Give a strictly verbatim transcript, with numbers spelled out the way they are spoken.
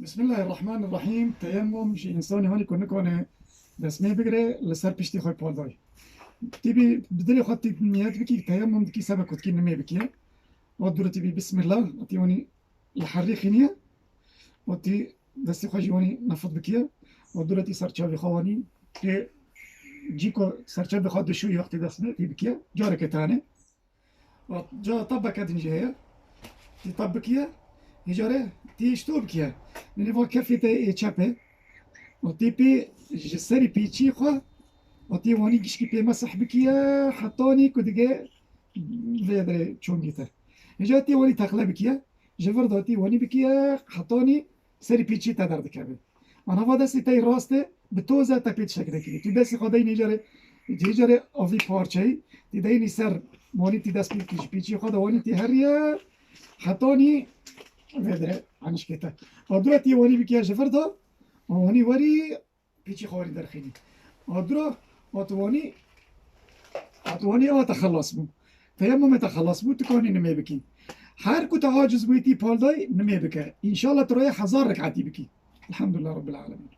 Bismillahirrahmanirrahim. Teyemmum ji însanê hanî ku nikane destmê bigire, li ser piştî xwe pal dayî. Tî bî bi dilê xwe tî niyet bikî, teyemmum dikî sebe kutkî nimê bikiye. Û dûre tî bî bismillah, tî wanî li herrî xîniye. Û tî destê xwe jî wanî nefit bikiye. Û dûre tî ser çavê xwe wanî tê cî ku ser çavê xwe dişûyî wextê destmê tî bikiye. Careke tane. Û ca tabeke din jî heye. Tî tab bikiye. Hêjare tî işto bikiye. Binê va kefê te ê çep e. Û tî pê ji serî pîçî xwe. Û tî wanî gişkî pê mesih bikiye. Hetanî ku dige vê derê çongî te. Hêja tî wanî teqle bikiye. Ji vir de tî wanî bikiye. Hetanî serî pîçî te derdikeve. Ana va destê te yê rast e, bi toz e te pê tiştekî nekirî. Tu destê xwe dey nêcarê, tu hêcarê avî parçeyî, tu deynî ser wanî tî dest pê bikî ji pîçî xwe de wanî tî heriye, hetanî vê dire henişkê te. Adura tî wanî bikiye ji vir de, wanî werî pîçî xwe werî derxînî. Adura, atuwanî, atuwanî ewa te xelas bû. Teyemmumê te xelas bû, tu kanî nimê bikî. Her ku te aciz bûyî tî pal dayî, nimê bike. Înşallah tu royê hezar rekatî bikî. Elhamdulillah Rabbil Alemin.